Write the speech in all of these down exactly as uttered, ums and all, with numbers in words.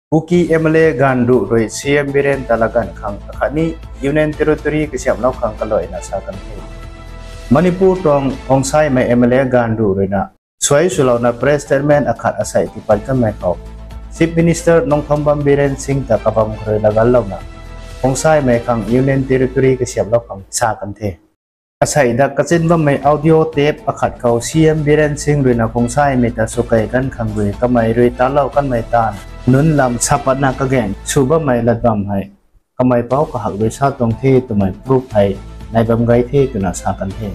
Kuki M L A gaanv ruh rui C M Biren ta laganv khang akhatni Union Territory kasiamhlou khang kaluaina sa kan the. Manipur tuang Khongsaimei M L A gaanv ruh ruina suai swlouna press statement akhat asei tipat kanmei khou Chief Minister Nongthombam Biren Singh ta kabam khou rui laganlouna Khongsaimei khang Union Territory kasiamhlou khang sa kan the. Asei dak kachin bammei audio tape akhat khou C M Biren Singh ruina Khongsaimei ta swkei kan khang rui kamei rui talou kanmei taanv nunc lam sapatna kagaeng sw bammei lat bam hei kamei pouc kahak rui sa tuang the twmei proof hei nai bam gay the twna sa kan the.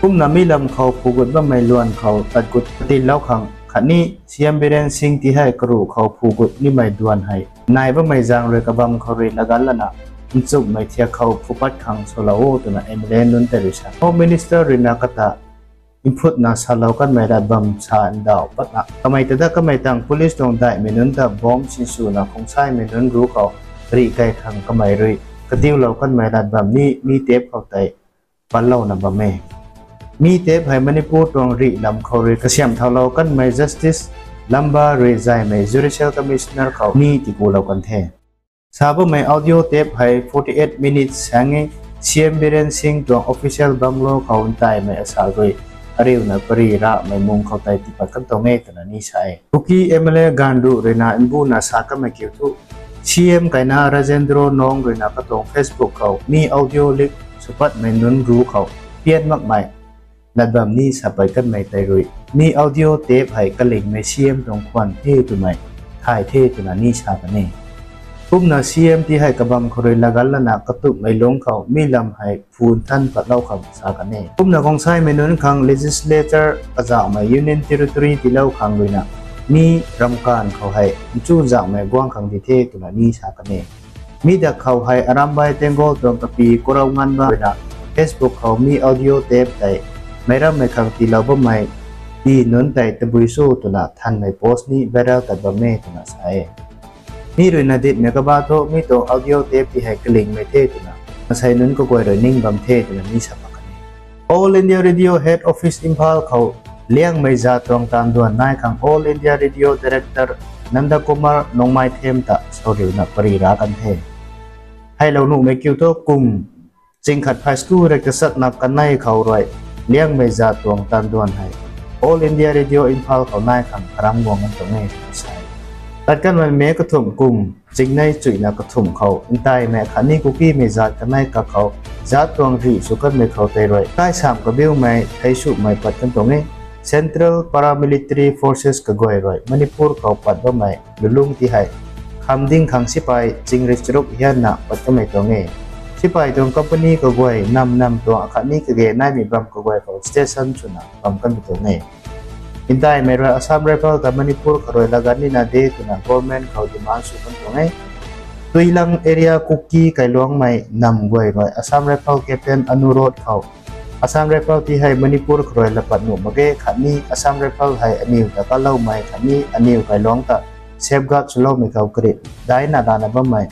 Kumna mi lam khou phugut bammei luan khou tat gut katinlou khang khatni C M Biren Singh ti hei karuh khou phugut nimei duan hei nai bammei zaeng rui kabam khou rui laganlana nchumhmei thiak khou phupat khang swlou o twna M L A nunc tei rui sa. Home Minister ruina kata mphutna salou kanmei lat bam sa ndauh patna kamei ta dat kamei tang police tuang daihmei nunc ta bomb sinswna Khongsaimei nunc ruc khou rih kei khang kamei rui kadiulou kanmei lat bam ni mi tape khou tei patlouna bam e. Mi tape hei Manipur tuang rih lam khou rui kasiam thaulou kanmei Justice Lamba rui zaymei Judicial Commissioner khou ni tikulou kan the. Sa bammei audio tape hei forty eight minutes hang e. C M Biren Singh tuang official bungalow khou ntaimei asa rui ariuna pari rahmei mung khou tei tipat kan tuang e twna ni sa e. Kuki M L A gaanv ruh ruina mbuna sa kanmei kiu thu C M kaina Rajendra Nong ruina katuang Facebook khou mi audio leak swpatmei nunc ruc khou pian makmei lat bam ni sapat kanmei tei rui mi audio tape hei kalingmei C M tuang khwan the twmei thay the twna ni sa kan e. Kumna C M ti hei kabam khou rui laganlana katummei lungc khou mi lam hei phun than patlou khang sa kan e. Kumna Khongsaimei nunc khang legislature kazauhmei Union Territory tiilou khang ruina mi ramkaanv khou hei nchuzauhmei guang khang di the twna ni sa kan e. Mi dak khou hei Arambai Tenggol tuang kapy Korounganba ruina Facebook khou mi audio tape tei meic rammei khang tiilou bammei ti nunc tei tabui cho twna thanmei post ni viral tat bam e twna sa e. Mi ruina ditmei kaba thu mi tuang audio tape ti hei kalingmei the twna masei nunc kaguay rui ning bam the twna ni sa pat kan e. All India Radio Head Office Imphal khou Liangmei zat tuang taanv duan nai khang All India Radio Director Nanda Kumar Nongmaithem ta sariuna pari ra kan the. Heilou nuhmei kiu thu kum chingkhat phai school rui kasatna kanei khou rui Liangmei zat tuang taanv duan hei All India Radio Imphal khou nai khang karam guang kan tuang e sa e. Tat kanmei May kathumh kum chingnei chuihna kathumh khou ntaimei khatni Kukimei zat kanei kakhou zat tuang rih sw kanmei khou tei rui kaisam kabiumei theisumei pat kan tuang e. Central Paramilitary Forces kaguay rui Manipur khou pat bammei lulung ti hei kham ding khang sipai chingri charuk hianna pat kanmei tuang e. Sipai tuang company kaguay nam nam tuang akhatni kage naimei bam kaguay khou station swna bam kanmei tuang e. Ntaimei rui Assam Rifle ta Manipur khou rui lagan nina de twna government khou demand sw kan tuang e. Tuilang area Kuki kailuangmei nam guay rui Assam Rifle Captain Anurod khou Assam Rifle ti hei Manipur khou rui lapat nuh mak ge khatni Assam Rifle hei aniw ta kaloumei khatni aniw kailuang ta safeguard swloumei khou kari daina lana bammei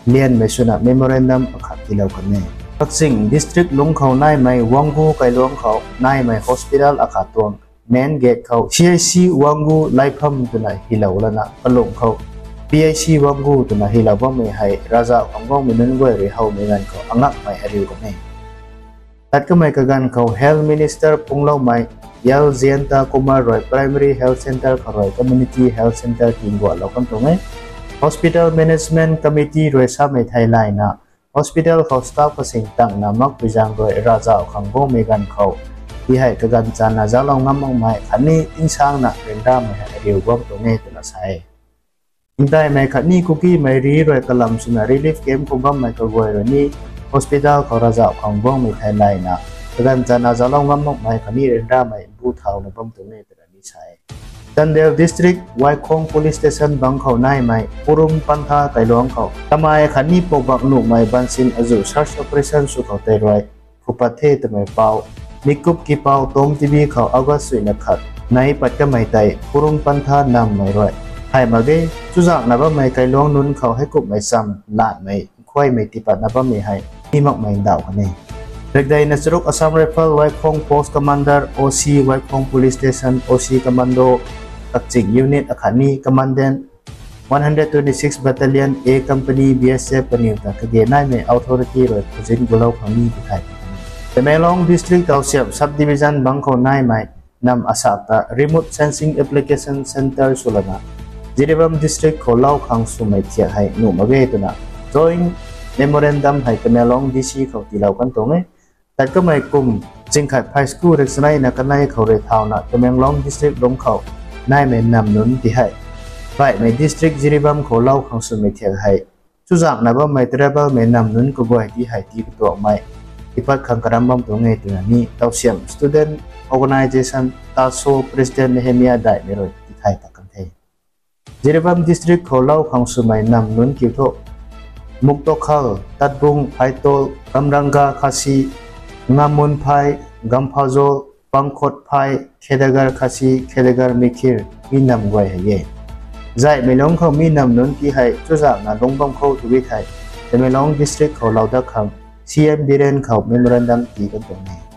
lianmei swna memorandum akhat tiilou kan e. Kakching district lungc khou naimei Wangoo kailuang khou naimei hospital akhat tuang main gate khou C I C Wangoo Laipham twna hilou lana kalung khou P I C Wangoo twna hilou bammei hei ravzauh khang guangmei nunc guay rui howmei ganv khou angakmei ariu kan e. Tat kamei kaganv khou Health Minister phungloumei L Jayanta Kumar rui Primary Health Centre khou rui Community Health Centre tingualou kan tuang e. Hospital Management Committee rui samei theilayna hospital khou staff kasing tangna makpui zaeng rui ravzauh khang guangmei ganv khou ti hei kaganv channa zalou ngam makmei khatni tingsangna ryanramei hei ariu guang tuang e twna sa e. Ntaimei khatni Kukimei ri rui kalam swna relief camp khou bammei kaguay rui ni hospital khou ravzauh khang guangmei theilayna kaganv channa zalou ngam makmei khatni ryanramei bu thauna bam tuang e twna ni sa e. Chandel District Waikhong Police Station bang khou naimei Purum Pantha kailuang khou kamei khatni poubak nuhmei bansin azuh search operation sw khou tei rui phupat the twmei pou Mikup Kipou Tom T V khou August suina khat nai pat kamei tei Purum Pantha nammei rui thay mak ge. Chuzakna bammei kailuang nunc khou heikumhmei cham lanmei nkhuaymei tipatna bammei hei ni makmei ndauh kan e. Rikdeina charuk Assam Rifle Waikhong Post Commander, O C Waikhong Police Station, O C Commando, Kakching Unit akhatni Commandant Battalion A Company B S F kaniw ta kage naimei authority rui khuzin gulou khang ni tithay. Tamenglong district Tausiam subdivision bangc khou naimei nam asak ta remote sensing application centre swlana Jiribam district khou lau khang swmei thiak hei nuh mak ge twna joint memorandum hei Tamenglong D C khou tiilou kan tuang e. Tat kamei kum zingkhat phey sku riksaneina kanei khou rui thauna Tamenglong district lungc khou naimei nam nunc ti hei baihmei district Jiribam khou lau khang swmei thiak hei chuzaenghna bammei tribalmei nam nunc kaguay ti hei tii katuakmei tipat khang karam bam tuang e twna ni Tausiam Student Organisation TASO President Nehemiah Daihmei rui tithay ta kan the. Jiribam district khou lau khang swmei nam nunc kiu thu Muktokhal, Tatbung, Phaitol, Kamranga Khasi, Ngamun Phai, Gamphazol, Pangkhot Phai, Khadagar Khasi, Khadagar Mikhir mi nam guay hei e. Zaihmei lungc khou mi nam nunc ti hei chuzaenghna lungc bam khou tw e thei Tamenglong district khou lau dat khang C M Biren khou memorandum tii kan tuang e.